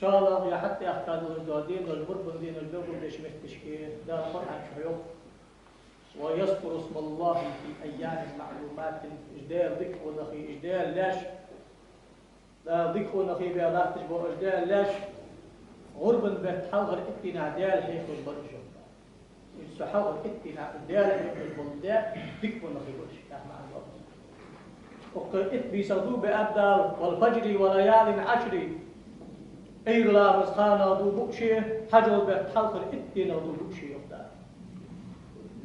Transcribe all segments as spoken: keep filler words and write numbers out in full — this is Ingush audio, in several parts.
ИншаАллахӀ, ер хьатӀаэккха долаш дола денош, гӀурбан денош белгалдеча метташка Дала Къуръан чу йоах: «ويذكروا اسم الله في أيام معلومات». Уж Даьла дика къонахий, уж Даьла лаьш, Дала дика къонахий бе латташ бола уж Даьла лаьш, гӀурбан бетта хьалхара итт дийнахьа Даьла хьехаш бар уж. Уж цу хьалхара итт дийнахьа Даьла хьехаш бола Даьла дика къонахий ба уж, яха маӀан да. Укх итт бийсах дув биаб Дала: «والفجر وليال عشر». Ӏуйра ламаза ханах дув буъ ше, хьажол бетта хьалхара итт дийнах дув буъ ше, йоах Дала.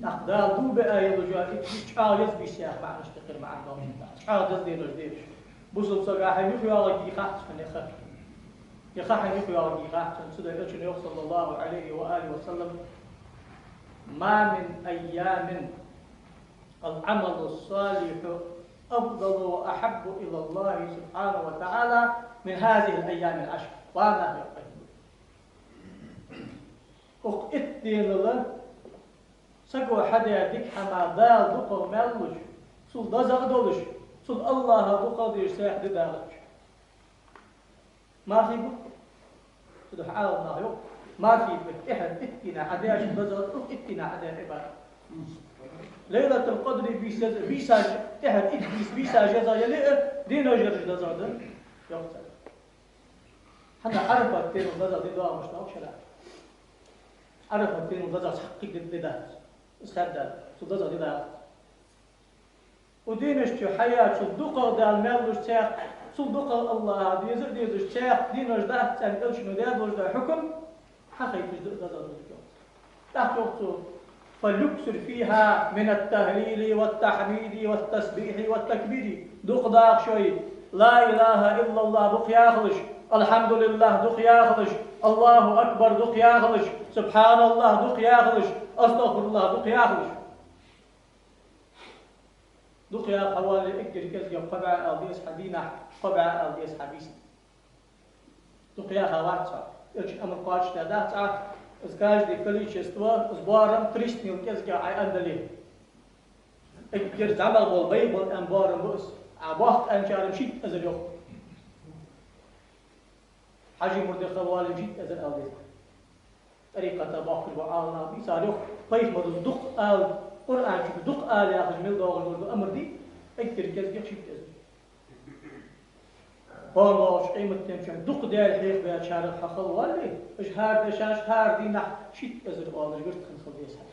ТӀаккха Дала дув биа йолаш йола итт бийса чӀоагӀа еза бийса, яха маӀанаш да, кхыйола маӀан да. ЧӀоагӀа деза денош да уж. Бусалба сага хьайна юхайоагӀаргйий хац хьона ер ха. Ер ха хьайна юхайоагӀаргйий хац хьона. Цудухьа Элчано йоах, صلى الله عليه وآله وسلم: «ما من أيام العمل الصالح أفضل وأحب إلى الله سبحانه وتعالى من هذه الأيام العشر». Ва нах, йоах Пайхамара, укх итт денал саго хьадаь дика хӀама Дала дукхагӀа маьл луш, цул дезагӀа долаш, цул АллахӀа дукхагӀа дезаш цхьа ди дагӀача. Мафий ба? Цудухьа Ӏаламнаха йоах, мафий ба тӀехьара итт дийнахьа Ӏа даьчул дезагӀа да укх итт дийнахьа Ӏа даь Ӏибадат. Лайлатуль-Къадри бийса еза, бийсаш, тӀехьара итт бийса, бийсаш еза яле а, денош ераш дезагӀа да, йоах цар. ХӀана? Ӏарафат денал дезагӀа ди доагӀа мишта да шера. Ӏарафат денал дезагӀа цхьаккха ди дац. Из хадда, цул дезагӀа ди дац. Укх деношта чу хьаяьчул дукхагӀа Дала маьл луш цхьаькха, цул дукхагӀа АллахӀа деза а дезаш цхьаькха денош дац аьнна Элчано даь долаш дола хьукам хьахайташ да дезагӀа да. ТӀаккха йоах цо: «فليكثر فيها من التهليل والتحميد والتسبيح والتكبير». Дукха даха шоай: لا إله إلا الله дукха яхалаш, الحمد لله дукха яхалаш, الله أكبر дукха яхалаш, سبحان الله дукха яхалаш, أستغفر الله дукха яхалаш. Дукха яха хьавоале, эггара кӀезигагӀа кхо бӀаь ала деза хьа дийнахьа, кхо бӀаь ала деза хьа бийсан. Дукха яха вац хьо. Элчано амар кхоачашдаь дац Ӏа, из каждое количество, из боарам тристанал кӀезигагӀа Ӏа аьнна дале. Эггара зӀамагӀа бола, байхабола аьнна боарам ба из. Ӏа боккха аьнначар-м шийтта эзар йоах. Хьажий мурдех хила воале, шийтта эзар ала деза. ТӀарикъата боккхий бола Ӏаламнах бийцар йоах, Пайхамара дукха ала, Къуръан чу дукха ала яхаш мел доагӀаш дола амар да, эггара кӀезигагӀа шийтта эзар. КхоалагӀча къематдийнахьа дукха Даьла хьехабаьчарех хьо хила воале, уж хӀара дешаш, хӀара дийнахьа шийтта эзар оалаш вирд хинна хила деза хьа.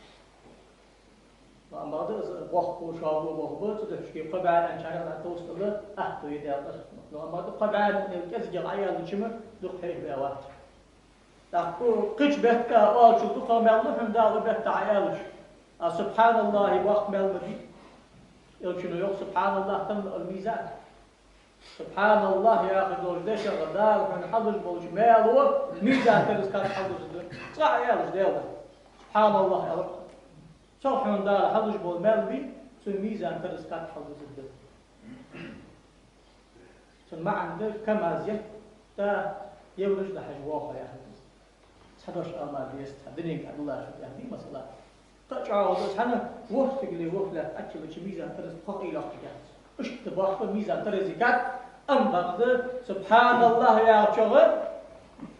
Ну, амма бакъда из боккха, шоага боккха ба, цудухьа шоай кхо бӀаь аьнначарех дӀатовсадала атта я Даьла къахетамах. Ну, амма бакъда кхо бӀаь мел кӀезигагӀа Ӏа аьлча-м дукха хьехабаь вац. ТӀаккха кхыча бетта оалачул дукхагӀа маьл лу хьона Дала укх бетта Ӏа аьлча. А سبحان الله боккха маьл ма бий. Элчано йоах: سبحان الله تملأ الميزان. سبحان الله яхаш долча дешах Дала хьона хьалуш болча маьло мизан тераз кад хьалдузаргда. Цкъа Ӏа аьлча Даьла سبحان الله аьлар, цох хьона Дала хьалуш бола маьл бий, цун мизан тераз кад хьалдузаргда. Цун маӀан да: КамАЗ етта евраж дӀахьажа воагӀа хьо яхар да из. Цхьа дош ала ма деза, цхьа динега Ӏадиллача яхар да масала. Кхы а чӀоагӀа да из, хӀана, ворхӀ стигал ворхӀ лаьтта Ӏачуллача мизан тераз кхо кхы а йоаккхаргьяц. Иштта боккха ба мизан тераза кад, амма бакъда سبحان الله яхачох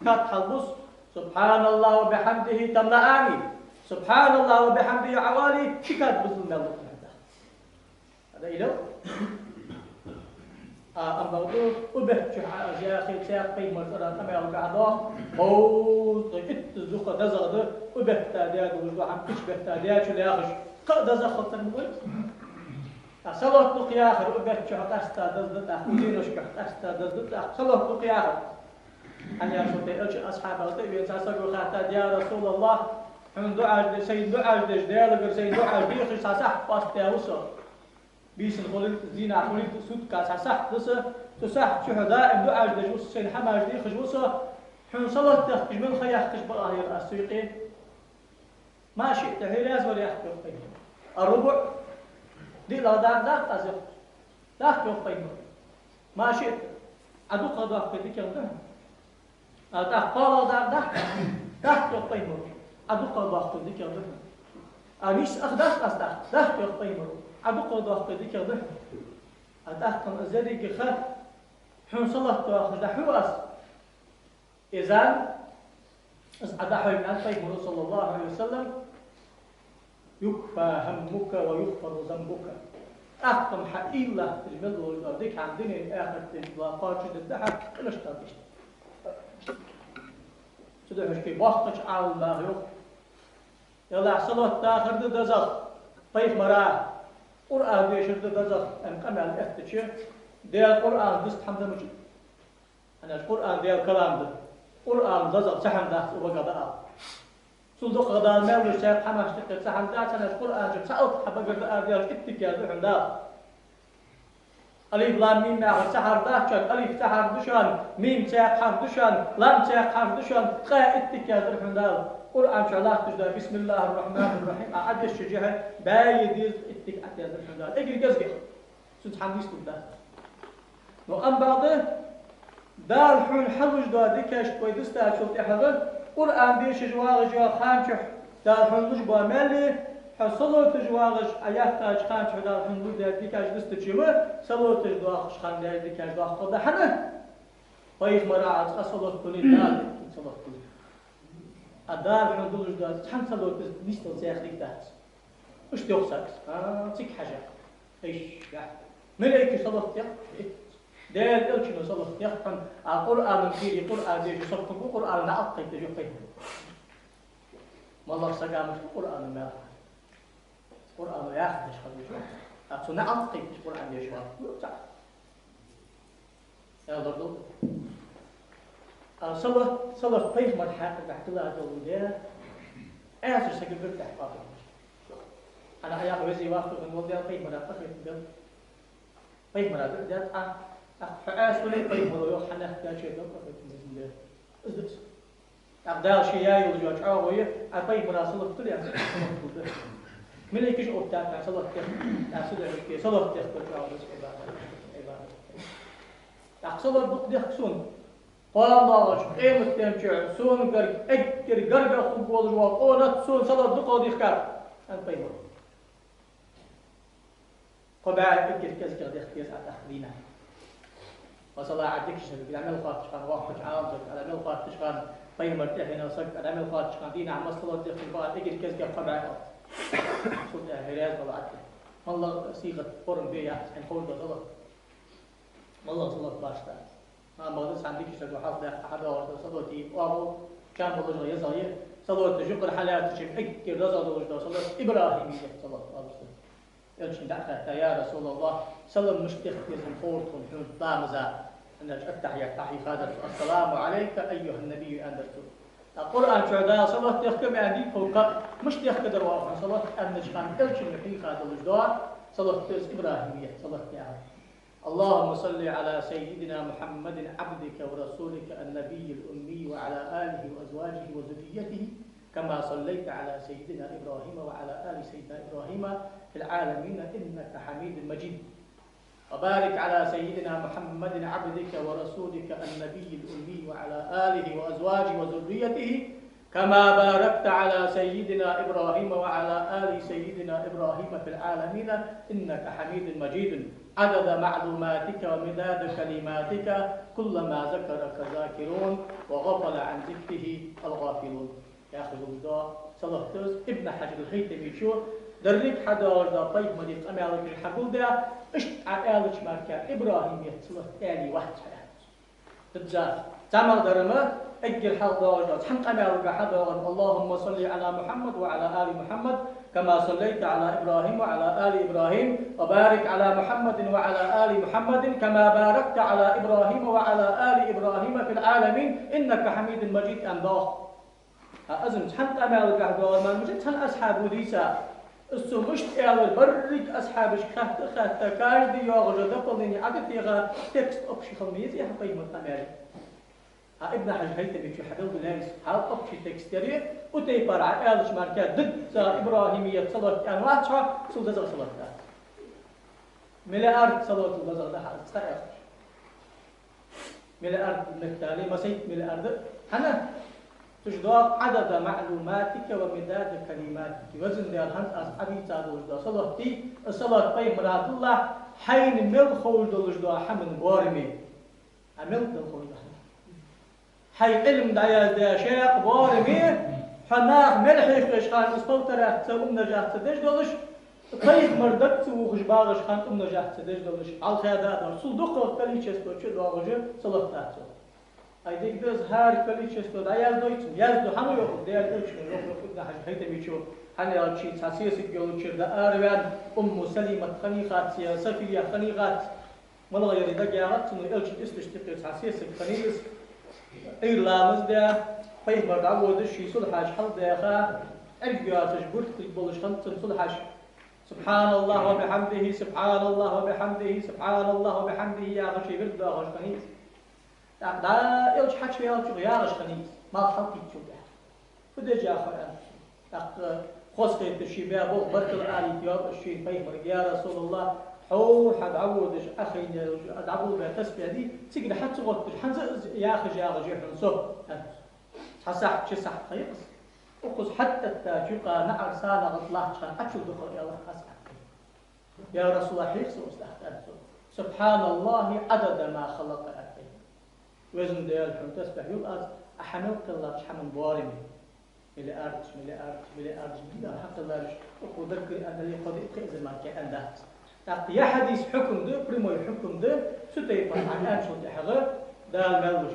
кад хьалбус, سبحان الله وبحمده تملأان, سبحان الله وبحمده Ӏа оале, ши кад бузал маьл лу хьона. Ада илал? А, амма бакъда, укх бетта чу хьа аз яхе, цхьаькха Пайхамара цӀерагӀа къамаьл бахьа доагӀа, хӀаьта итт дукха дезагӀа да укх бетта даь долаш дола хӀама кхыча бетта даьчул яхаш, кхы а дезагӀа хилча ма вай. А салот дукха яхар укх бетта чу хьакъаьста деза да тӀаккха, укх деношка хьакъаьста деза да тӀаккха, салот дукха яхар. ХӀана аьлча тӀа Элчан асхьабех тӀавена цхьа саго хаьттад: «Я РасулаллахӀ, хьона дуӀаш де, сайна дуӀаш деш, Даьлагара сайна дуӀаш дехаш цхьа сахьат къоастадаь ва со. Бийсан хулилга, дийнахьа хулилга, суткага цхьа сахьат да са, цу сахьата чу хьо даим дуӀаш деш ва со, сайна хӀамаш дехаш ва со, хьона салот дехкаш мел ха яьккхаш ба аз, яхар аз цу юкъе». «ما شئت», хьо раьза вар, яхар йоах Пайхамара. «الربع», диълагӀа дакъа даккха аз, йоах. Даккха, йоах Пайхамара. «ما شئت», Ӏа дукхагӀа доаккхе дикагӀа да хьона. А тӀаккха кхоалагӀа дакъа даккха аз, даккха, йоах Пайхамара. Ӏа дукхагӀа доаккхе дикагӀа да хьона. А нийсса ах даккха аз, даккха, даккха, йоах Пайхамара. Ӏа дукхагӀа доаккхе дикагӀа да хьона. А тӀаккха из еррига ха хьона салот доахаш дӀахьу аз. Эзан, из Ӏа дӀахьой аьннад Пайхамара, صلى الله عليه وسلم: «يكفى همك ويغفر ذنبك». ТӀаккха хьа уйла латташ мел долаш дола дика хӀама дунен, ахартен дола кхоачашдергда хьа, къинош дӀадоагӀа. Цудухьа шоай боккхача Ӏаламнаха йоах: «Яллахь, салот дахар да дезагӀа Пайхамара, Къуръан дешар да дезагӀа», аьнна къамаьл эттача, Даьла Къуръан дизза хӀама да мичад? ХӀана аьлча Къуръан Даьла калам да. Къуръан дезагӀа цхьа хӀама дац укх багара дӀаала. Цул дукхагӀа Дала мел луш цхьа хӀамаш тӀехьа цхьа хӀама дац, хӀана аьлча Къуръан чу цхьа алт хьа багара дӀаала Даьла иттиг яздаь хьона Дала. Алиф, лам, мим яхар цхьа хьарф дац шоана, алиф цхьа хьарф да шоана, мим цхьа хьарф да шоана, лам цхьа хьарф да шоана, ткъаь иттиг яздаь хьона Дала. Къуръан чу латташ да: «بسم الله الرحمن الرحيم», Ӏа дешача хьа бӀаь дезткъа иттиг Ӏа яздаь хьона Дала. Эггара кӀезига. Цунца хӀама нийслургдац. Но амма бакъда, Дала хьона хьалуш дола дикаш вай дистачул тӀехьагӀа, Къуръан дешаш вагӀаш йола ха чухь Дала хьона луш бола маьл, хьо салоташ вагӀаш Ӏа яьккхача ха чухь Дала хьона луш дола дикаш дистача ма, салоташ доаккхаш хана Даьла дикаш доаккхаргда хьона. Пайхамара Ӏа цкъа салот дуле, Дала салот дуле. А Дала хьона дулаш дола цхьан салота нийсдала цхьа дика дац. Иштта йоах саг. А, цига хьажа. Иш, я. Малейкаша салот деш? Даьла Элчано салот деш хьона, а Къуръана тӀера Къуръан дешаш саг хургва, Къуръана наӀалт кхайкадеш йоах Пайхамара. МоллагӀа сага мишта Къуръана мел хьа. Къуръано яхар деш хила веза. А цо наӀалт кхайкадеш Къуръан дешаш вар. Ца. Аьлар да. А салот, салот Пайхамара хьакъехьа дилла долаш да. Ӏаьсар сага гӀерташ хьакъехьа. Хьа наха яха веза вахтуган вол дел Пайхамара къахетам бел. Пайхамара бир дел а, а хьо Ӏаьса вале Пайхамара йоах хьанах даче бел къахетам безам бел. Из да из. ТӀаккха Дала ше яь йолаш йола чӀоагӀо я, Ӏа Пайхамара салот дуле, Ӏа салот дулда. Малейкаш оттаьд хьа салот деш, Ӏа суда хӀуьттий, салот деш дола чӀоагӀо да из Ӏибадат, Ӏибадат. ТӀаккха салот дукха дехка сона. Кхоана доагӀача къематдийнахьа сона гарга, эггара гаргагӀа хургволаш вола къонах сона салот дукхагӀа дехкар, аьннад Пайхамара. Кхо бӀаь эггара кӀезигагӀа дехка деза Ӏа тӀаккха дийнахьа. Масала, Ӏа дикача сагага дӀа мел хоаттача хана, воккхача Ӏаламсагага дӀа мел хоаттача хана, Пайхамара тӀехьенна сагага дӀа мел хоаттача хана, дийнахьа масса салот дехкар ба, эггара кӀезигагӀа кхо бӀаь салот. Цул тӀехьа раьза вала Ӏа тӀа. МоллагӀа сиха форма бе яц, хьайна ховш дола салот. МоллагӀа салот башха дац. Ма бакъда цхьан дикача саго хьалха даьккха хьадоагӀаш дола салота оагӀув чам болаш езагӀа я. Салоташ юкъера хьалаьцача эггара дезагӀа долаш дола салот ИбрахӀимият салот оалаш да. Элчанга дӀахаьттад: «Я РасулаллахӀ, салам мишта дехка деза ховра тхона хьона ламаза?» ХӀана аьлча аттахьият дӀахьийхадар цо: «السلام عليك أيها النبي», аьннадар цо. ТӀаккха Къуръан чу Дала салот дехка ма аьннадий тхога, мишта дехкадар оаха хьона салот аьннача хана Элчано хьийха долаш дола салот да из ИбрахӀимият салот яхар. اللهم صل على سيدنا محمد عبدك ورسولك النبي الأمي وعلى آله وأزواجه وذريته كما صليت على سيدنا إبراهيم وعلى آل سيدنا إبراهيم في العالمين إنك حميد مجيد. وبارك على سيدنا محمد عبدك ورسولك النبي الأمي وعلى آله وأزواجه وذريته كما باركت على سيدنا إبراهيم وعلى آل سيدنا إبراهيم في العالمين إنك حميد مجيد. عدد معلوماتك ومداد كلماتك كلما ذكرك الذاكرون وغفل عن ذكره الغافلون. Яхаш долаш дола салот да из. Ибн Хьаджар ал-ХӀайтамечо деррига хьадоагӀаш дола Пайхамара къамаьлага хьагулдаь, иштта Ӏа аьлча мара ИбрахӀимият салот аьле вац хьа. Дизза, зӀамагӀа дар-м, эггара хьалха доагӀаш дола цхьан къамаьлага хьадоагӀар: اللهم صل على محمد وعلى آل محمد كما صليت على إبراهيم وعلى آل إبراهيم وبارك على محمد وعلى آل محمد كما باركت على إبراهيم وعلى آل إبراهيم في العالمين إنك حميد مجيد аьнна доагӀа. А, из-м цхьан къамаьлагахьа доагӀар мара мича цхьан асхьабо дийца. Из цо мишта аьлар берригаш асхьабашка хаьтта, хаьтта, каждый йоагӀаш дола дополнени Ӏа тӀатеха, текст общий хила ма езий хьа Пайхамара къамаьла. А Ибн Хьаджар ал-ХӀайтамечо хьабелгалъяьй из, хьал общий текст яр, укх тайпара Ӏа аьлча мара дизза ИбрахӀимият салот аьнна вац хьо, цул дезагӀа салот дац. Миллиард салотал дезагӀа да хьа из цхьа аьлча. Миллиард меттел, масийтта миллиард. ХӀана? Цу чу доагӀа: عدد معلوماتك ومداد كلماتك. Везан Даьла, хӀанз аз Ӏа дийца долаш дола салот дий, из салот Пайхамара дуллахь, хьайна мел ховш долаш дола хӀаман боараме. Ӏа мел, мел ховш дола хӀама. Хьай Ӏилма дӀаяздаь шаккха боараме, хьо наха мел хьехаш хана из полтораца умножать ца деш долаш, пайхамара даг ца вухаш багӀаш хана умножать ца деш долаш, хьалха да а долаш, цул дукхагӀа количество чу доагӀаш салот дац цо. Ай дика да из, хӀара количество дӀаяздой цун, яздо, хӀана йоах Даьла Элчано, йоах, йоах Ибн Хьажар ХӀайтамечо, хӀана аьлча цхьа сесаг йолчара дӀаараваьнна, Умму Салимат хиннай хац, е Сафия хиннай хац, малагӀа яр дагаяхац цунна, Элчан исташ тӀехьа цхьа сесаг хиннай из, Ӏуйра ламаз даь, пайхамар дӀаводаш, ший сулхьаш хьалдаьха, Ӏергоацаш, бурхтиг болаш хиннад цун сулхьаш. سبحان الله وبحمده، سبحان الله وبحمده، سبحان الله وبحمده яхаш, ший вирд доахаш хиннай из. ТӀаккха дӀа Элча хьачуваьлча яхаш хиннай из, малх хьалкхийттачул тӀехьагӀа. Фу деш я хьо, аьннад. ТӀаккха хозахетар ший баь болх баркал алийта йоал из шийна пайхамарга: «Я РасулаллахӀ, хьо хьа дӀаводаш Ӏохайна йолча, дӀаболабаь тасбихь дий, цигара хьа ца гӀотташ, хӀанз а из яхаш, яхаш я хьона со», аьннад. Цхьа сахьат, ши сахьат ха я-кх из. Укхаза хьатӀатеттача юкъа наӀар санагӀа тӀа латтача хана Ӏочул дукхагӀа аьлар аз, аьннад. «Я РасулаллахӀ, хьех со из, тӀаккха», аьннад цо. «سبحان الله عدد ما خلق», аьннад. Везан Даьла, хьона тасбихь йол аз Ӏа хьа мел кхеллача хӀаман боараме. Миллиардаш, миллиардаш, миллиардаш динар хьакхеллараш, укхо даггара аьнна дале, кхо диъ, пхи эзар мара кхы аьнна дац. ТӀаккха ер хьадис хьукам да, прямой хьукам да, цу тайпара Ӏа аьнначул тӀехьагӀа Дала мел луш.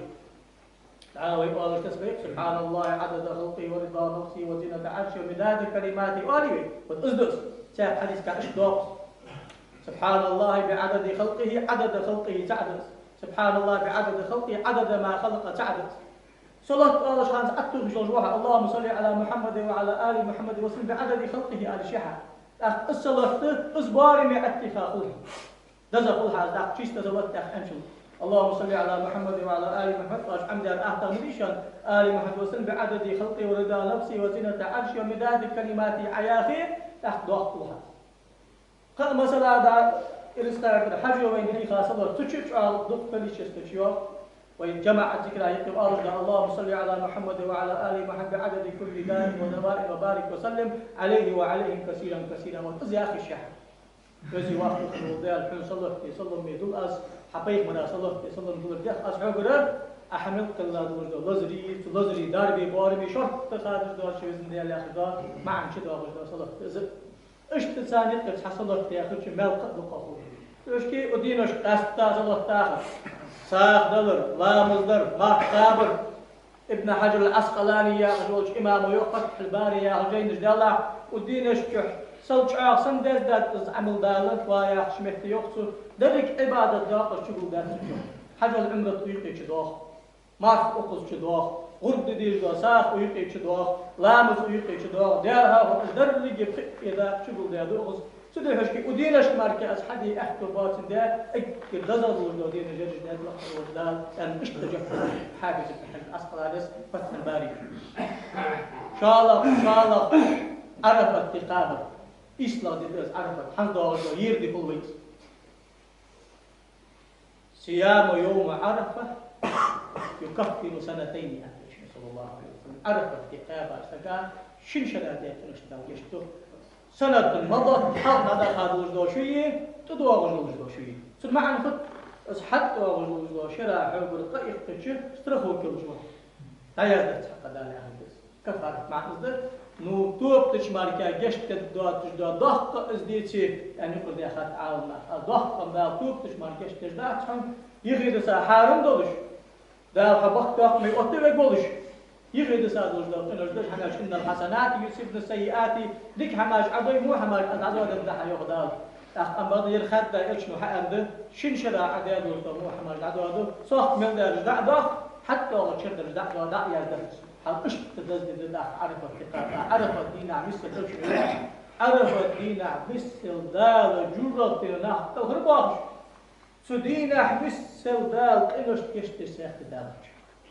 ДӀа вай оалаш тасбихь: سبحان الله عدد خلقه ورضا نفسه وزنة عرشه ومداد كلماته, оалий вай? Вот из да из. Цхьаькха хьадисашка иштта доагӀа из: سبحان الله بعدد خلقه, عدد خلقه цаӀ да из. سبحان الله بعدد خلقه, عدد ما خلق цаӀ да из. Салот оалаш хана Ӏоттугаш йолаш ва хьо: اللهم صل على محمد وعلى آل محمد وسلم بعدد خلقه, аьле ши хьа. ТӀаккха из салот да, из боараме Ӏоттийха хул хьа. Деза хул хьа из, тӀаккха чиста салот тӀехьа аьнначул: اللهم صل على محمد وعلى آل محمد, оаш Ӏомадаьр аттагӀа ма дий шоана, آل محمد وسلم بعدد خلقه ورضا نفسه وزنة عرشه ومداد كلماته Ӏа яхе, тӀаккха доккха хул хьа из. Кхы а масала да, Ӏийсар тӀара хьажа вайна хьийха салот, цу чу чӀоагӀа дукха количество чу йоагӀа. Вай жамаӀат зикара юкъе оалаш да: اللهم صل على محمد وعلى آل محمد بعدد كل داء ودواء وبارك وسلم عليه وعليهم كثيرا كثيرا. Вот из яхе ши хьа. Веза-воккха вола Даьла, хьона салот де, салам де дул аз, хьа пайхамара салот де, салам дулар дех аз хьогара, Ӏа хьа мел кхелла долаш дола лазар, цу лазарий дарбий, боармий шортта хадаш доацаш, Везан Даьла, яхаш дола маӀан чу доагӀаш дола салот да из. Иштта царна юкъера цхьа салот даьхача, мел кхы а дукха хул. Тешки, укх дийнашка къаьстта салот дахар, сагӀа далар, ламаз дар, марха кхабар. Ибн Хьажар ал-Ӏаскъалани яхаш волча имамо йоах, Фатхьул-Бари яхаш жайнаш даллалехь, укх дийнаш чу сел чӀоагӀа санна деза дац из Ӏамал Дала ва яхача метте, йоах цо, деррига Ӏибадат доккхача чугулдаьд цу чу. Хьажол, Ӏумрат укх юкъе чу доагӀа. Марха укхаза чу доагӀа, гӀурба де дезаш дола сагӀа укх юкъе чу доагӀа, ламаз укх юкъе чу доагӀа, дера хьалха деррига пхиъ дакъа чугулдаь да укхаза. Цудухьа шки укх дийнашка мара аз хьаде аьттув боацандаь, эггара дезагӀа долаш дола дийнаш ераш даьд лакхара волча Дала, аьнна, иштта жоп лу Хьафиз ибн Хьажар Ӏаскъаланес Фатхьул-Баре. ШоллагӀа, шоллагӀа Ӏарафат ди кхабар. ИйслагӀа ди да из Ӏарафат, хӀанз доагӀаш дола ер ди хул вайца. صيام يوم عرفة يكفر سنتين, аьннад Элчано, صلى الله عليه وسلم. Ӏарафат ди кхаьба сага шин шера даь къинош Дала гешт ду. Сенна мара хьалха дӀадахьа долаш дола шуи, тӀадоагӀаш долаш дола шуи. Цун маӀан фуд? Из хьатӀадоагӀаш долаш дола шера хьогара къа иккхача страховка йолаш ва. ДӀаяздац хьакъ Дала яхилга да из. Каффарат маӀан из да. Ну, тоба дича мара гешт дергдоацаш дола доккха из деций, аьнна, юкъара даьхад Ӏаламнаха. Аз доккха Дала тоба дича мара гешт деш дац хьона, юхедиса хьарам долаш, Дала хьа бакъдоаккхаш отта вег волаш, юхедиса долаш дола къинош деш, хӀамаш: إن الحسنات يذهبن السيئات, дика хӀамаш Ӏодой, во хӀамаш Ӏа дӀадоадергда хьа, йоах Дала. ТӀаккха ам бакъда ер хадда Элчано хьаьннад, шин шера Ӏа даь долаш дола во хӀамаш дӀадоаду, сох мел даьраш дӀа а доах, хьатӀадоагӀача шера даьраш дӀа а доах, дӀа а яздергда. Хьал иштта деза ди да Ӏарафат ди кхаьба. Ӏарафат дийнахьа миссел Элчано йоах, Ӏарафат дийнахьа миссел Дала жожагӀатен нах кӀалхарбоахаш, цу дийнахьа миссел Дала къиношта гешт деш саг хургда Дала чу.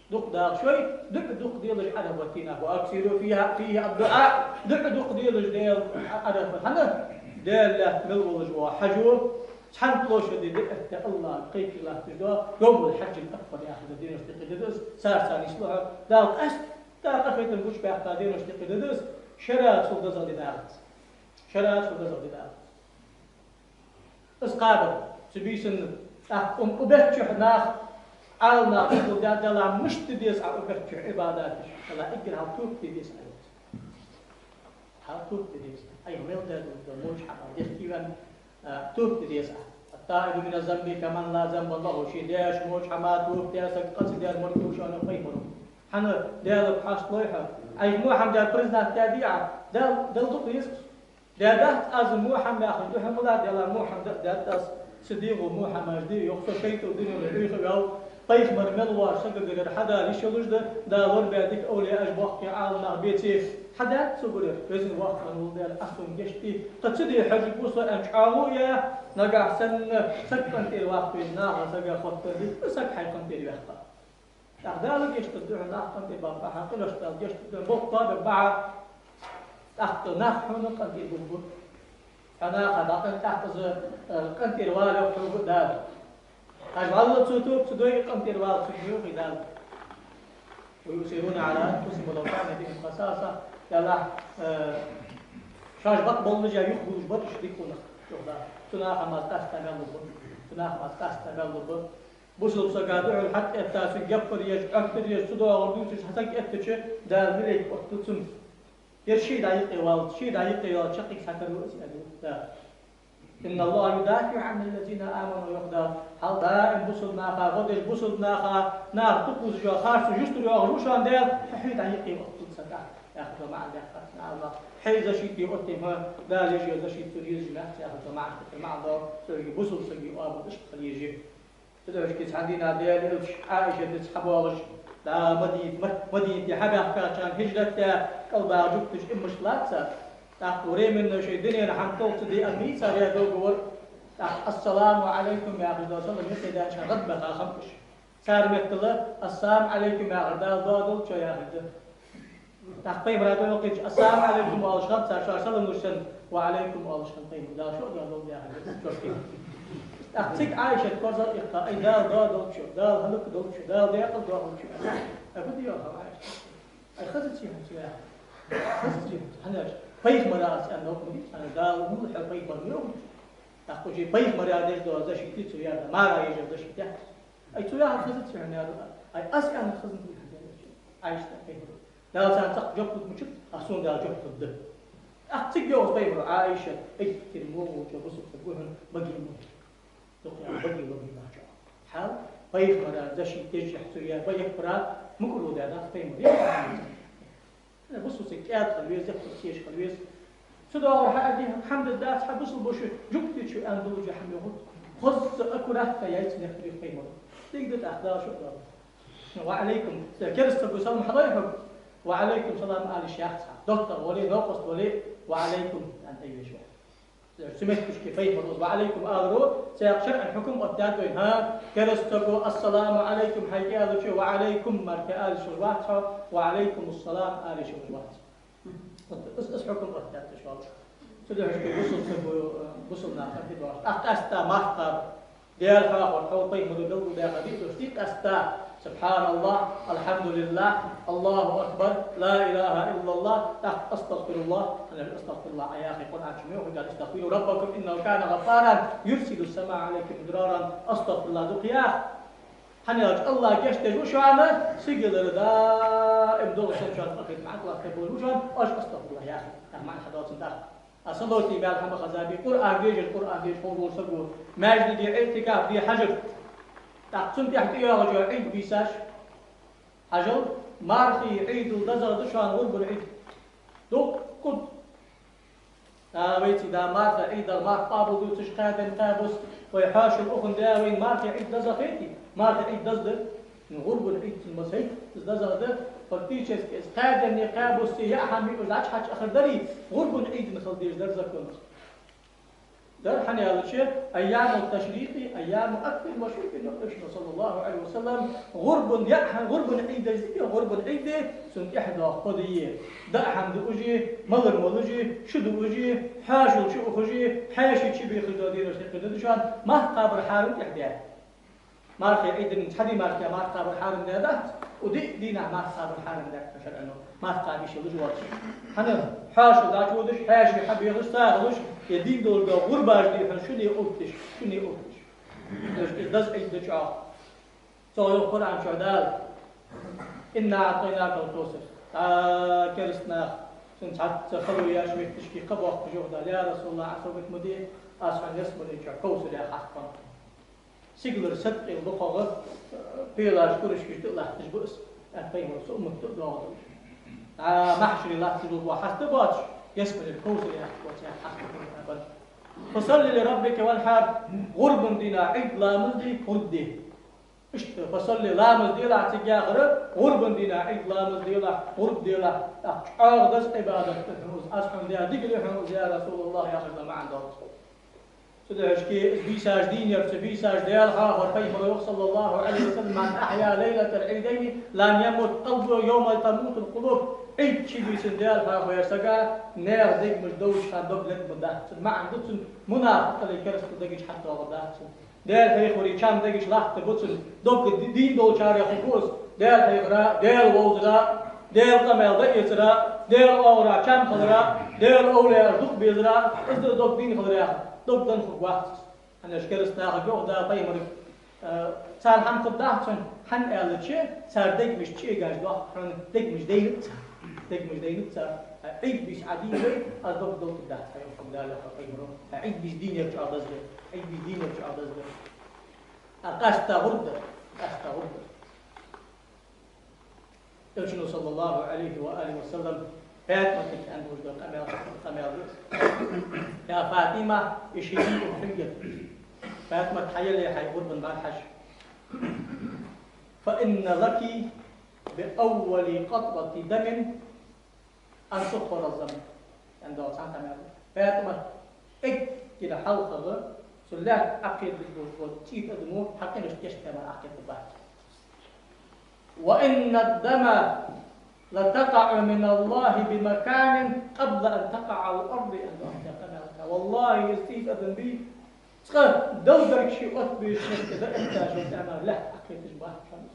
Дукха дагӀа шоай, дуӀа дукха делаш Ӏарафат дийнахьа. وأكثروا فيها، فيه الدعاء. ДуӀа дукха делаш Даьла Ӏарафат. ХӀана? Даьла лаьтта мел волаш вола хьажо, цхьан площаде диъ этта АллахӀага кхайкаш латташ дола, يوم الحج الأكبر яхаш дола деношта юкъе да из, царца нийслу хьо. Дала къаьстта къахетам гучабаьккха деношта юкъе да из, шера цул дезагӀа ди дац. Шера цул дезагӀа ди дац. Из кхабар, цу бийсанна, тӀаккха укх бетта чухь нах Ӏаламнаха дувцар да, Даьллахь, мишта де деза Ӏа укх бетта чу Ӏибадаташ? Даьллахь, эггара хьалха тоба де деза Ӏа, йоах цар. Хьалха тоба де деза. Ӏайха мел даьр да, моча хьама дехке ваьнна, а, тоба де деза Ӏа. «التائب من الذنب كمن لا ذنب له», ший даьча моча хьамах тоба даь саг къа ца даьр мо ва аьннад пайхамаро. ХӀана, Даьлага хьасталой хьо. Ӏайха мо хьама даьр признать даьдий Ӏа? Даьла, Даьла дукха веза. Даьдац аз мо хьама яхаш, духьал ма латт, Даьлахь, мо хьама да, даьдац аз, ца дегӀо мо хьамаш де, йоах, со шайтӀа дунен тӀа уйла ваьв, пайхамар мел воацача сагагара хьадала йиш йолаш да, Дала лорабаь дика овлияаш, боккхий Ӏаламнах беце, хьадаьд согара, Веза-Воккха вола Даьла, Ӏа сона гешт де, тха ца де хьожаргва со аьнна чӀоагӀо а яь, нагахь санна саг къинтӀера ваккха веза, наха сага хоттаденна, саг хьай къинтӀера ваьккха. ТӀаккха Дала гешт дергда хьона, нах къинтӀера баккхалехь, къинош Дала гешт дергда хьона, болх тоабергба Ӏа. ТӀаккха нах хьона къинтӀера бергба. Хьо наха дӀакъин-, тӀаккха из, э, къинтӀера вала йоах хьога Дала. Хьажа, валлахӀи, цо тоба ца дой, къинтӀера вала цунна йоах Дала. «ويؤثرون على أنفسهم ولو كان بهم خصاصة», Даьлахь, э, шоаш бакъ боллашехь юхабувлаш бар уж дика къонах, йоах Дала. Цу наха мара къаьстта мел лургба. Цу наха мара къаьстта мел лургба. Бусалба сага духьал хьатӀаэтта, цунга яппар еш, Ӏоттар еш, цудухьа дувцаш хьа саг эттача, Дала малейк оттаду цунна. Ер ший дӀа юкъе валлалца, ший дӀа юкъе валлалца чаккхе хьатӀавоаккх из, аьнна Дала. «إن الله يدافع عن الذين آمنوا», йоах Дала. Хьал даим бусалба наха гӀо деш, бусалба наха, наха тӀакхувсаш йола харцо юстара йоагӀаш ва шоана Даьла, хьо хьай дӀа юкъе оттаду цунна, яхаш маӀан даьккхад Ӏаламнаха. Хьай защита оттаду хьона, Дала еш йола защита цунна езаш ма яц, яхаш маӀан, маӀан да, цуьнга бусалба сага оамал иштта хила еза. Цудухьа цхьан дийнахьа Даьла элча Ӏайшатаца хьабоагӀаш, да, Мадинате, Ма-, Мадинате хьабаьхкача хана хӀижрат даь, кӀалбаха жугташа имамаш лаьца, тӀаккха временно шоай дунен хӀама толха ца де аьнна, цар яь договор, тӀаккха «Ассаламу Ӏалайкум» яхаш дола салам юххе даьча хана гӀадбаха хиннаб уж. Цар меттала «Ассаламу Ӏалайкум» яхар Дала доадолда шо яхар да. ТӀаккха пайхамара дӀакхаьчача, «Ассаламу Ӏалайкум» оалаш хиннад цар, шоаш салам луш санна, «Ва Ӏалайкум» оалаш хиннад пайхамар. Дала шо а доадолда яхар да чӀоагӀа. ТӀаккха цига Ӏайшат корзагӀа иккха: «Ай, Дала доадолда шо, Дала хӀалакдолда шо, Дала даькъала доахалда шо». Ай, фу де йоах Ӏайшата? Ай, хазаций хьона цо яхар? Хазаций хьона цо? ХӀана аьлча пайхамара аз аьнна, ма дий, ана Дала уллув хьо, пайхамар ма йоах. ТӀаккха уж пайхамара деш дола защита цо яьр да, мара еш защита яц. Ай, цо яхар хазаций хьона, яхар. Ай, аз аьннар хазанзий хьона, аьлар Ӏайшата пайхамаро. Дала царна цхьаккха жоп лургвац, а сона Дала жоп лургда. ТӀаккха цига йоах пайхамаро: «Ӏайшат, эггара во волча бусалба саго хьона баге ма вий. Дукха яр баге ва вий нахчо». Хьал пайхамара защита деш яхь цо яь ба яппара мукӀарло даьдац пайхамар. Бусалба саг кӀаьда хила веза, яппар теш хила веза. Цудухьа хьа аьлча, хӀама дац, хьа бусалба воша жугтича аьнна долча хӀама йоах. Хоза аккуратно яьй цунна яхар пайхамаро. Дика да тӀаккха, Дала шо а доадолда. «Ва Ӏалайкум». Кераста саго салам хьалой хьога, «Ва Ӏалайкум салам» ала йиш яц хьа. ДоттагӀа вале, новкъост вале, «Ва Ӏалайкум» аьнна тӀавеш ва. Цу метташка пайхамаро из «Ва Ӏалайкум» аларо, цхьаькха шарӀан хьукам оттадаьд вайна. ХӀа, кераста саго «Ассаламу Ӏалайкум» хьайга аьлча, «Ва Ӏалайкум» мара кхы ала йиш йолаш вац хьо, «Ва Ӏалайкумуссалам» ала йиш йолаш вац. Из, из хьукам оттадаьд шоана. Цудухьа бусалба саго, бусалба наха хи доагӀаш. ТӀаккха къаьстта марха кхаба. Даьла хьоахавар, хьо пайхамаро белгалдаьккха дийцар, дий къаьстта: «СубхьаналлахӀ, АлхьамдулиллахӀ, АллахӀу акбар, ла илахӀа иллаллахӀ», тӀаккха «АстагӀфируллахӀ», хӀана аьлча «АстагӀфируллахӀ» Ӏа яхе Къуръан чу ма йоах: «АстагӀфиру раббакум, иннахӀу кана гӀаффаран, юрсилус-самаа Ӏалайкум мидраран». «АстагӀфируллахӀ» дукха яха. ХӀана аьлча АллахӀ гешт деш ва шоана, сигалара даим дола сенна шоана къахетам Ӏокхалхе болаш ва шоана, оаш «АстагӀфируллахӀ» яха. Ах, маӀан хьадоал цун тӀаккха. Аса лоти мел хӀама хаза бе, Къуръан дешар, Къуръан дешар ховш вола саго, маьждиге, иӀтикаф де хьажар. ТӀаккха цунна тӀехьа тӀайоагӀача Ӏийд бийсаш. Хьажал, мархий Ӏийдал дезагӀа да шоана гӀурбан Ӏийд. Дуккха да. А, вайцига да марха Ӏийдал, марха къоабал дувцаш кхаь ден, кхаь бус, вай хьоашал ухаш да, вайна мархий Ӏийд дезагӀа хетий? Мархий Ӏийд деза да. Ну, гӀурбан Ӏийд цун масайт, из дезагӀа да, фактически, из кхаь денни кхаь бусси яа хӀама юкъе дӀачухьача ахар дарий, гӀурбан Ӏийдана хила дезаш дар законах. Дар, хӀана аьлча, айяму ташрикъи айяму аклин ва шурбин, йоах Элчано, саллаллахӀу Ӏалайхи ва саллам, гӀурбан яа хӀа-, гӀурбан Ӏийдаш дий, гӀурбан Ӏийд, цунна тӀехьа доагӀа кхо ди: даа хӀама дуаш, малар молаш, шу дуаш, хьоашал чу ухаш, хьаьший чубехаш дола дийнаш хьекхаш да шоана, марха кхабар хьарам тӀехьа даь. Мархий Ӏийдана цхьа ди мара марха кхабар хьарам даьдац, укх диъ дийнахьа марха кхабар хьарам даьд шарӀо, марха кхаба йиш йолаш воацаш. ХӀана, хьоашал дӀачуводаш, хьаьший хьабехаш, сагӀа луш, е дийна долаш дола гӀурбаш дий хьона шуни отташ, шуни отташ. Из деза Ӏийд да чӀоагӀа. Цо йоах Къуръан чу Дала: «إنا أعطيناك الكوثر». ТӀаккха кераста наха цунна цхьацца хало еш моттигашка кхаъ боаккхаш йоах Дала: «Я РасулаллахӀ, Ӏа согат ма де, аз хьона ялсмален чу Кавсар яха хьаст ба». Сигалара сатӀакъайла дукхагӀа, э, пхьоалаш, курашкаш тӀа а латташ ба из, аьннад пайхамара, цу уммата тӀа а доагӀа долаш. А махьшаре латташ бола хьаст боацаш, ялсмалера Кавсар яхаш боаца хьаст ба. «فصل لربك وانحر», гӀурбан дийнахьа Ӏийд ламаз де, гӀурба де. Иштта, «فصل», ламаз делахь цига яхар, гӀурбан дийнахьа Ӏийд ламаз делахь, гӀурба делахь, тӀаккха чӀоагӀа да из Ӏибадат хьона из, аз хьона даь дика да хьона из, я РасулаллахӀ, яхаш да маӀан долаш. Цудухьа шки бийсаш дийнахьа, цу бийсаш Даьла хьоахавар, пайхамара йоах, صلى الله عليه وسلم: «من أحيا ليلة العيدين لم يمت قلبه يوم تموت القلوب». Ӏийд ший бийсан Даьла хьоахаваь сага наьха дегаш довзача хана дог лергма дац цун. МаӀан да цун, мунафикъалеи керастал дегаш хьатӀадоагӀаргдац цун. Даьла хьехавари чам дегаш латтаргба цун, дог ди-, дийна долчарех хургва из. Даьла хьехара, Даьла вовзара, Даьла къамаьл дӀаэцара, Даьла оагӀорахьа чам хилара, Даьла овлияш дукха безара, из да дог дийна хилар яхар, дог дийна хургвац из. ХӀана аьлча кераста нахага йоах Дала, пайхамарга, э, царна хӀама хургдац хьона, хӀана аьлча, цар дегаш чӀегаш доахк хьона, дегаш дайнаб цар, дегаш дайнаб цар. Ӏийд бийса Ӏа дийна вай, аз дог долтаргдац хьа, йоах Дала, йоах пайхамара. Ӏийд бийса дийнахьа чӀоагӀа деза да, Ӏийд бийса дийнахьа чӀоагӀа деза да. А къаьстта гӀурба да, къаьстта гӀурба да. Элчано, صلى الله عليه وآله وسلم, ПаьтӀаматага аьнна долаш дола къамаьл, къамаьл да: «يا فاطمة، اشهدي أضحيتك». ПаьтӀамат, хьаелле хьай гӀурбан бӀарахьажа. «فإن لك بأول قطرة دم أن تكفر الذنب», аьнна дола цхьан къамаьл да. ПаьтӀамат, эггара хьалхагӀа цу лаьтта Ӏокхеташ болаш бола цӀийта адамо хьа къинош гешт де мара Ӏокхетаргбац. «وإن الدم لتقع من الله بمكان قبل أن تقع على الأرض», аьнна дола къамаьл да. ВаллахӀи, из цӀийта адам бий, цкъа Далла дарг ше оттабеш метте да этташ, тӀема лаьтта Ӏокхеташ бац хьона.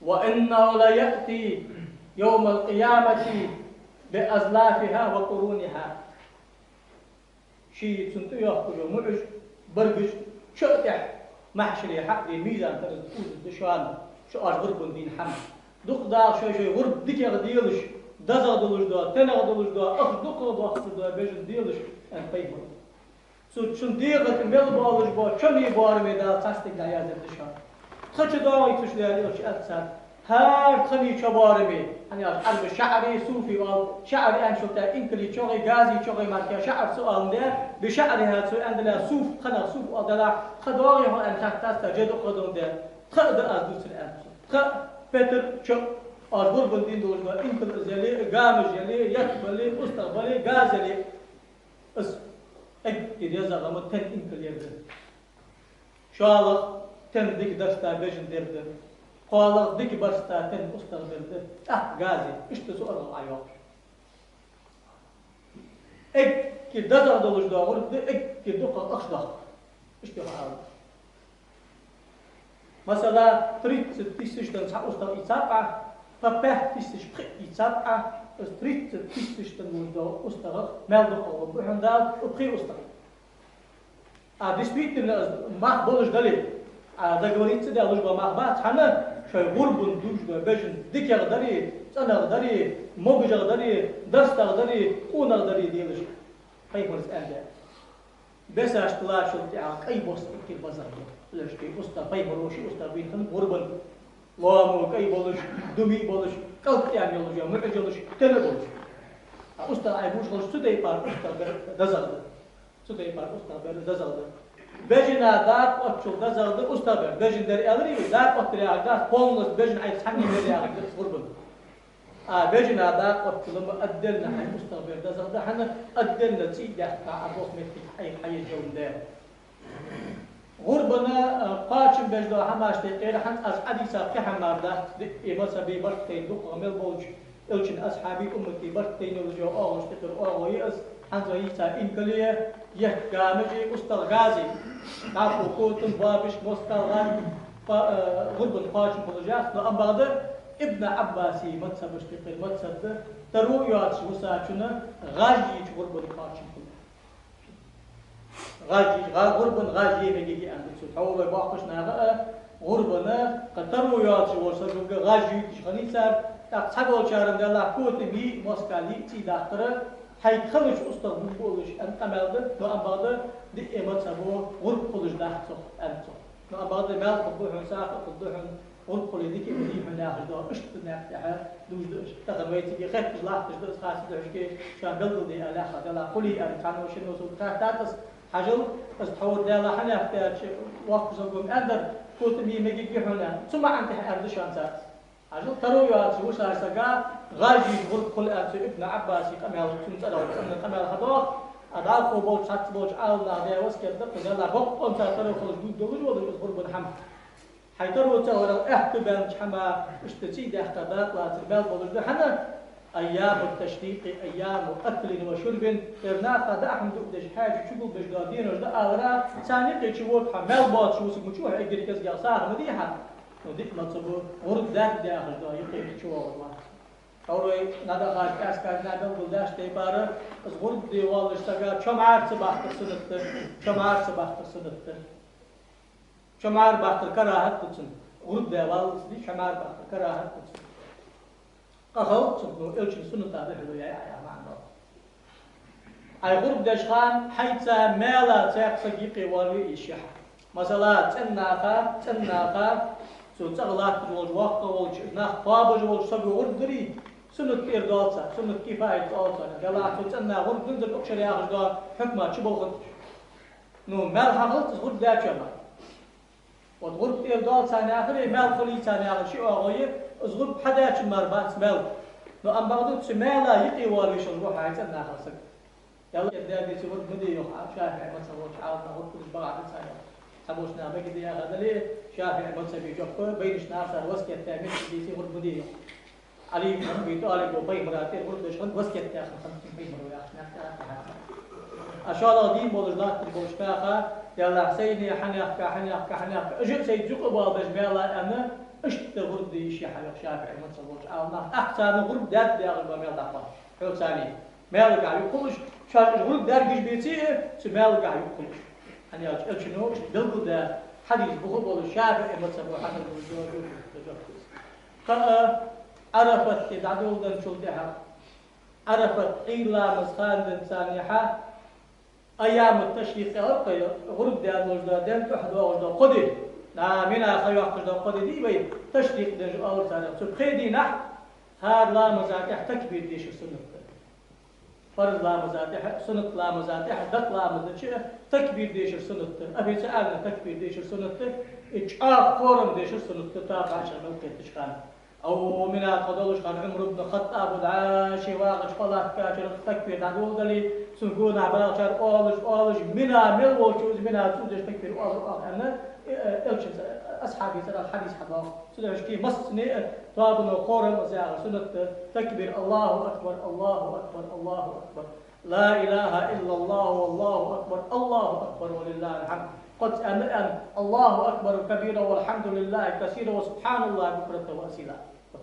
«وإنه ليأتي يوم القيامة بأزلافها وقرونها». Ший цунна тӀайоаккхаш йола муӀаш, баргаш чо а тӀехьа махьшаре хьа а де, мизан тӀара узаргда шоана, шо оаш гӀурбан дийна хӀама. Дукха дагӀа шоай-шоай гӀурба дикагӀа делаш, дезагӀа долаш дола, тенагӀа долаш дола, ахча дукхагӀа доаккхаш дола бежан делаш, аьннад пайхамара. Цу шун дегӀа тӀа мел болаш бола чоний боараме Дала цхьа стигал дӀаяздаьд шоана. Тха чу доагӀий цу чу, аьлча, аьлар цар: «ХӀара тханий чо боараме». ХӀана аьлча Ӏарбаша шаӀри суфи оал. ШаӀри аьнначул тӀехьагӀа инкали чоагӀий, газий чоагӀий мара шаӀр ца оаландаь, «بشعرها», цо аьннадале, суф, тханах суф оалдалахь, тха доагӀий хьона аьнна хаьттад цар, жа дукха доландаь. Тха а да аз дувцар, аьннад цо. Тха а, петар а, чо а, оаш гӀурбан дийна долаш дола инкал из яле, гамаж яле, етт бале, устагӀа бале, газ яле. Из эггара езагӀа хӀама тен инкал яр да. ШоллагӀа, тен дика дарста бежан дар да. КхоалагӀа, дика барста тен устагӀа дар да. ТӀаккха газ я. Иштта цу аргӀал Ӏа йоаккхаш. Эггара дезагӀа долаш дола гӀурба да, эггара дукха ахча доаккх. Иштта йоах Ӏалам. Масала, тридцать тысяч тен цхьа устагӀа ийцаб Ӏа, по пять тысяч пхиъ ийцаб Ӏа, из тридцать тысяч тен долаш дола устагӀах маьл дукхагӀа лургба хьона Дала укх пхе устагӀа. А действительно из мах болаш дале, а договориться даь луш бола мах бац, хӀана, шоай гӀурбан дувш дола бежан дикагӀа дарий, цӀенагӀа дарий, могашагӀа дарий, дарстагӀа дарий, къонагӀа дарий делаш. Пайхамара аьннад: бесаш тӀа латтачул тӀехьагӀа кӀай бос эггара безагӀа ба. Лешти устагӀа, пайхамара ший устагӀа бийна хиннаб гӀурбан. Лоам кӀай болаш, думи болаш, кӀалтӀаьна йолаш, муӀаш йолаш, тена болаш. А устагӀа Ӏа бувш хилча, цу тайпара устагӀа бер дезагӀа да. Цу тайпара устагӀа бер дезагӀа да. Бежана дакъа оттачул дезагӀа да устагӀа бер. Бежан дар аьлар вай, дакъа оттар яхилга дац, полностью бежан Ӏайха цхьанне бер яхилга да из гӀурбан. А бежана дакъа оттачул ма отдельно хьай устагӀа бер дезагӀа да, хӀана, отдельно цӀий даьккха Ӏа болх моттиг Ӏайха хьаеш йоландаь. ГӀурбана, а, кхоачам беш дола хӀамаш тӀехьа кхера хӀанз аз Ӏадийца пхи хӀама мара дац, диъ мазхӀаба барт тайна дукхагӀа мел болча Элчан асхьабий, умматий барт тайна йолаш йола оагӀонаш тӀехьара оагӀув я из, хӀанз вай йийца инкали, етт гамажи, устагӀа гази. ДӀахо котам, боабашка, москал, гӀа-, кхо-, э, гӀурбан кхоачам хулаш яц, но амма бакъда Ибн Ӏаббасий мазхӀабашта юкъера мазхӀаб да, таро йоацаш вусачунна гӀаж йийча гӀурбан кхоачам хул. ГӀаж йийча, гӀа-, гӀурбан гӀаж е мегаргья аьнна да цо. Тхьовра вай боккхийча наха а, ГӀурбана кхы таро йоацаш волча сагага гӀаж юйташ хиннай цар, тӀаккха цхьаболчар-м, Даьллахь, котам йий, москал йий цӀий даккхар, хьайга хилача устагӀа бугболаш аьнна къамаьл да, но амма бакъда диъе мазхӀабо гӀурба хулаш дац цох, аьннад цо. Но амма бакъда маьл хургда хьона, сагӀа хургда хьона, гӀурба хуле дика ма дий хьона яхаш да, иштта наькъа тӀа дувцаш да уж. Тахан вай цига хетташ латташ да из, хӀанз духьашке шоана белгалде аьлар, Даьллахь, хулий аьнна, цхьанне шинне сога хаьттад из. Хьажал, из тхьовра Даьллахь хьанехк даьлча, воккха саго-м аьннадар, котам йий, мегаргья хьона, аьнна. Цу маӀан тӀа аьннад шоана цар из. Хьажал, таро йоацаш волча сага гӀаж йийца гӀурба хул аьнна цу Ибн Ӏаббаса къамаьл, цун цӀерагӀа цӀена къамаьл хьадоагӀа, а дӀахо болча, цхьацца болча Ӏаламнаха даь васкет да, кхы Даьллахь, боккъонца таро хулаш дувцаш долаш вола из гӀурбан хӀама. Хьай таро цӀагӀара аьхка баьннача хӀаман иштта цӀий даьккха дакъа лацар маьл болаш да хьона, أيام التشريق أيام أكل وشرب, ер наха даа хӀама дуадеш, хьаьша чугулбеш дола денош да аларах, царна юкъе чу вода хьо, маьл боацаш ва саг, мича ва хьо эггара кӀезигагӀа, сагӀа ма дий хьа. Ну, диъ мазхӀабо гӀурба даьд яхаш да, юкъе чу воагӀаш вац. Хьо вай нагахьа пӀаьраска дийнахьа белгалдаьча тайпара, из гӀурба де воаллача сага чо мӀара ца бахкар суннат да, чо мӀара ца бахкар суннат да. Чо мӀара бахкар карахӀат да цунна. ГӀурба даь валлалца дий, чо мӀара бахкар карахӀат да цунна. Къахалц цунна, ну, Элчан суннатах да хьона яхаш яха маӀан да. Ӏа гӀурба деча хана хьайца маьла цхьаккха саг юкъе воалаве йиш я хьа. Масала, цӀен наха, цӀен наха, цу цӀагӀа латташ волча, воккха волча, нах кхоабаш волча саго гӀурба дарий, суннат тӀера доал царна, суннат кифаят оал царна. Даьллахь, цу цӀен наха гӀурба динзар укх шера яхаш дола хьукма чуболхандаь. Ну, маьл хьахилац из гӀурба даьчоа мара. Вот гӀурба тӀера доал царна яхар, е маьл хулий царна яхар ши оагӀув я, из гӀурба хьадаьчоа мара бац маьл. Но амма бакъда цу маьла юкъе воалавеш волаш ва хьо хьай цӀен нахах саг. Даьллахь, даьллахь, цу гӀурба ма де йоах ШафиӀий мазхӀаб болча Ӏаламнаха, гӀурба хулаш багӀа да царна. Цхьаболча наха мегаргда яхар дале, ШафиӀий мазхӀаба жоп, байнача наха цар васкет даь меттиге деций гӀурба ма де йоах. Ӏали ибн Аби ТӀалиба пайхамара тӀера гӀурба деш хиннад, васкет даь хиннад пайхамаро яхаш, наькъа тӀа хьакхар. А шоллагӀа дийна болаш латташ болча наха, Даьллахь, сайна хьанехка, хьанехка, хьанехка, уж а сай юкъе боалабеш маьл аьнна, иштта гӀурба де йиш я хьа йоах ШафиӀий мазхӀаб болча Ӏаламнаха. ТӀаккха царна гӀурба даьд яхаш бола маьл дӀакхоач. Хьо царна маьлагахьа юкъе хулаш, шоаш уж гӀурба даьргаш беций, цу маьлагахьа юкъе хулаш. ХӀана аьлча Элчано белгалдаь хьадис бух болаш ШафиӀий мазхӀабо хьадоагӀаш да. Кхы а Ӏарафате дӀадоладенначул тӀехьагӀа, Ӏарафат Ӏуйра ламаза хана денз царна яхьа, айяму ташрикъ яхар кхы а гӀурба даь долаш дола ден тӀехьа доагӀаш дола кхо ди, да, Мина ха йоаккхаш дола кхо ди дий вай, ташрикъ деш оал царех. Цу пхе дийнахьа хӀара ламаза тӀехьа такбир дешар суннат да. Фарз ламаза тӀехьа, суннат ламаза тӀехьа, дакъа ламаз дича такбир дешар суннат да. Официально такбир дешар суннат да. И чӀоагӀа хорам дешар суннат да, тоаба хьача мел кхетача хана. Ӏа Мина тӀа долаш хана Ӏумар ибн ХаттӀаба дӀа ше вагӀача палаткачара такбир дӀадоладале, цун гонахьа багӀачар оалаш, оалаш, Мина мел волча из Мина цӀудеш такбир оалар оаха аьнна, э, э, Элчан, асхьабий цӀерагӀа хьадис хьадоагӀа. Цудухьа массане а тоабано хорам из яхар суннат да, такбир: الله أكبر، الله أكبر، الله أكبر، لا إله إلا الله، والله أكبر، الله أكبر، ولله الحمد. Кхозза аьнна, аьнна: الله أكبر كبيرا، والحمد لله كثيرا، وسبحان الله بكرة وأصيلا.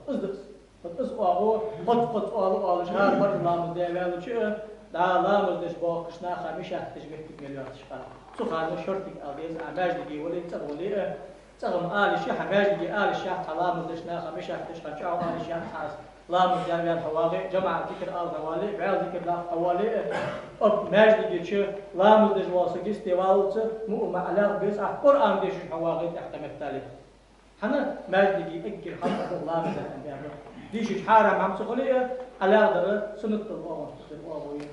Из да из. Вот из оагӀув, кхозза-кхозза оалаш, оалаш, хӀара фарз ламаз даь ваьлча, дӀа ламаз деш боагӀача наха мешать деш моттиг мел йоацаш хана. Цу хана шортига ала деза, Ӏа маьждиге вале, цӀагӀа вале, цӀагӀа-м ала йиш я хьа, маьждиге ала йиш яц хьа, ламаз деш наха мешать деш хьа, чӀоагӀа ала йиш яц хьа, ламаз даь ваьнна хьо вагӀе, жамаӀат зикар ала хьо вале, вӀаьла зикар даккха хьо вале, оп маьждиге чу ламаз деш вола саг йисте валлалца, муъма ӀалаьгӀа беза, Ӏа Къуръан дешаш хьо вагӀе тӀехьа кхы меттел. ХӀана? Маьждиге эггара хьалха ламаз даь хӀама да. Дийшача хьарам хӀама ца хуле а, ӀалаьгӀа дар суннат да оагӀув, дар оагӀув я.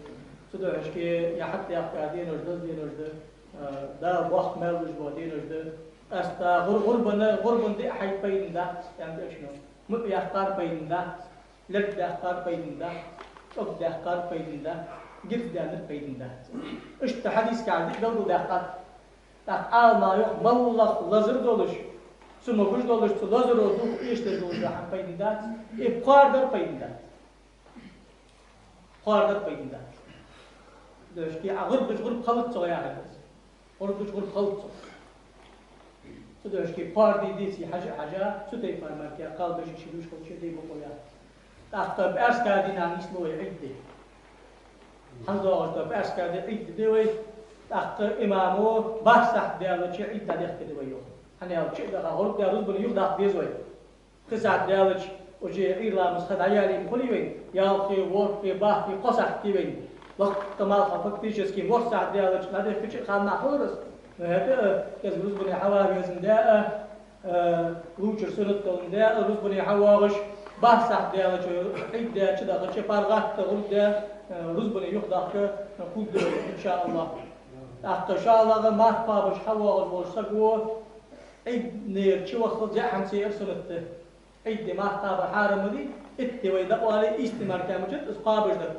Цудухьа шке я хьатӀадаьхка денош, деза денош да, а, Дала боккха маьл луш бола денош да. Къаьстта гӀур-, гӀурбана, гӀурбана диъ хьайба пайдана дац, аьннад Элчано. МуӀ яьккхар пайдана дац, лерг даьккхар пайдана дац, чӀог даьккхар пайдана дац, гирз даьннар пайдана дац. Иштта хьадисагахьа диъ белгалдаьккхад. ТӀаккха Ӏаламнаха йоах, моллагӀа лазар долаш, цамогаш долаш, цу лазаро духьал эшадеш долаш дола хӀама пайдана дац, и пхоарадар пайдана дац. Пхоарадар пайдана дац. Дошке, Ӏа гӀурба дича гӀурба хилац цох яхар да из. ГӀурба дича гӀурба хилац цох. Цудухьа шке пхоараде деций хьажа, хьажа, цу тайпара мара кхы кхалбаьча ши душ хилча дий бокъо яц. ТӀаккха пӀаьраска дийнахьа нийслу вай Ӏид ди. ХӀанз доагӀаш дола пӀаьраска ди Ӏид ди да вай, тӀаккха имамо бархӀ сахьат даьлча Ӏид дӀадехка да вай, йоах. ХӀана аьлча, чу а даха, гӀурба даь рузбане юхадаккха деза вай. Пхи сахьат даьлча, уже Ӏуйра ламаза ха дӀаяьле ма хулий вайна, ялхе, ворхӀе, бахке, кхо сахьат дий вайна. Лакха малх фактически ворхӀ сахьат даьлча дӀадехкача а ханнахьа хулар из. Но хӀаьта а, кӀезига рузбане хьава везаш да а, э, лувчар суннат долаш да а, рузбане хьавоагӀаш, бархӀ сахьат даьлча, Ӏуйра даь чу дахача, паргӀата гӀурба даь, э, рузбане юхадаккха хургда вай, иншааллахӀ. ТӀаккха, иншааллахӀ, марха кхоабаш хьавоагӀаш волча саго Ӏуйранера чуваххалца яа хӀама ца яар суннат да. Ӏуйранна марха кхабар хьарам ма дий, итт ди вай дӀакъовле, ийс ди мара ка ма дац из кхоабаш дар.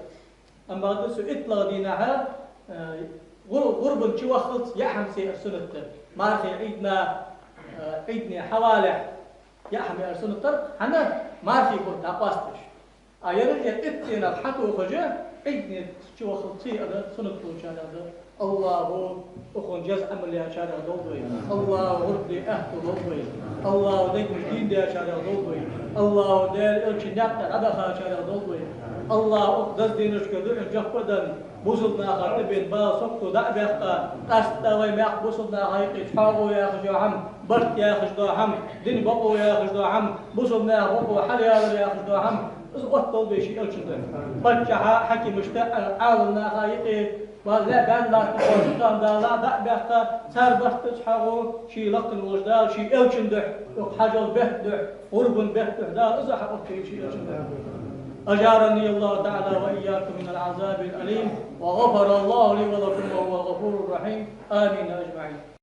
Амма бакъда цу итталагӀча дийнахьа, э, гӀур-, гӀурбанна чуваххалца яа хӀама ца яар суннат да. Мархий Ӏуйранна, э, Ӏуйранна хьавалехь яа хӀама яар суннат дар, хӀана, мархий бутт дӀакъоастадеш. А ераш а итт дийнахьа хьатохаш, Ӏуйранна чуваххалца яар суннат долчарех да. АллахӀа укхун жеза Ӏамал яьчарех долда вай. АллахӀа гӀурба де аьттув лолда вай. АллахӀа дегаш дийна даьчарех долда вай. АллахӀа Даьла Элчан наькъа тӀа дӀадахачарех долда вай. АллахӀа укх деза дийнашка дуӀан жоп а денна, бусалба наха тӀабена бала, сагото дӀа а баьккха, къаьстта вай маькх бусалба наха юкъе цхьоагӀо яхаш йола хӀама, барт яхаш дола хӀама, дина бокъо яхаш дола хӀама, бусалба наьха бокъо хьалъялар яхаш дола хӀама, из отталда вай ший Элчан духьа. Паччахьа, хьакимашта, Ӏаламнаха юкъе, валлахӀи, бен латта болча хӀама Дала дӀа а баьккха, цар барт а цхьоагӀо, ший лакхе волча Дала ший Элчан духьа, укх хьажол бетта духьа, гӀурбан бетта духьа Дала из хьаоттавойла ший Элчан духьа. أجارني الله تعالى وإياكم من العذاب الأليم، وغفر الله لي ولكم وهو غفور رحيم. آمين أجمعين.